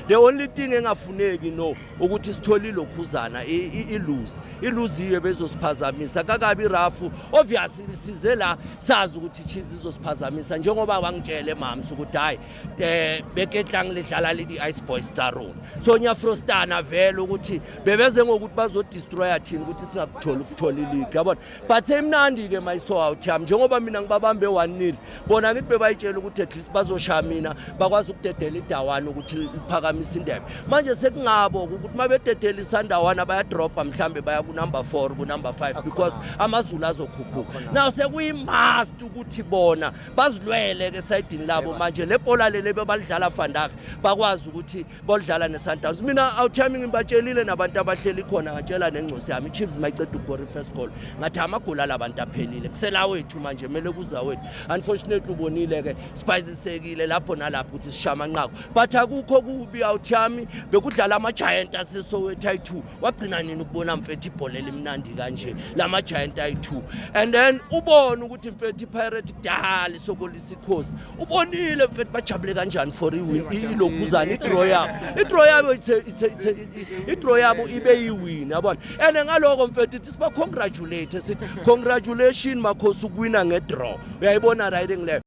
The only thing engafuneki no ukuthi sithole ilokhuzana i-lose, i-lose iyo bezosiphazamisa kakabi rafu. Obviously size la sazi ukuthi i-Chiefs izosiphazamisa, njengoba wangitshele mams ukuthi hayi, beketlang lidlala le di-Ice Boys tsa rona, so nyafrostana vele ukuthi bebeze ngokuthi bazodestroya thina ukuthi singakutholi ukuthola ileague, yabona. But emnandi-ke mayiso out yami, njengoba mina ngibabambe 1-0, bona ngithi bebayitshela ukuthi at least bazoshaya mina, bakwazi ukudedela idawana ukuthi liphakamise indebe. Manje sekungabo ukuthi uma bededela isandawana bayadrobha, mhlambe baya kunumber 4, kunumber 5, because AmaZulu azokhuphuka. Now sekuyi-must ukuthi bona bazilwele-ke esayidini labo. Manje le bhola leli bebalidlala vandag, bakwazi ukuthi bolidlala ne-Sundowns. Mina awuthami, ngibatshelile nabantu abahleli khona, ngatshela nengcosi yami, i-Chiefs mayiceda ukukora i-first goal, ngathi amagoli alabantu aphelile, kusela wethu manje, kumele kuza wethu. Unfortunately ubonile-ke sipayizisekile lapho nalapho ukuthi sishaye amanqaku, but akukho kubi awuthami, bekudlala ama-giant aseSoweto ayi-2. Wagcina nini ukubona mfethu ibhola elimnandi kanje lama-giant ayi-2? And then ubone ukuthi mfethu i-Pirate kudala isokolisa ikhosi, ubonile mfethu bajabule kanjani for iwin, ilokhuzana i-draw yabo, i-draw yabo i-draw yabo ibe yiwin, yabona. And ngaloko mfethu ithi siba-congratulate, sithi congratulation makhosi, ukuwina ngedraw, uyayibona riding leyo.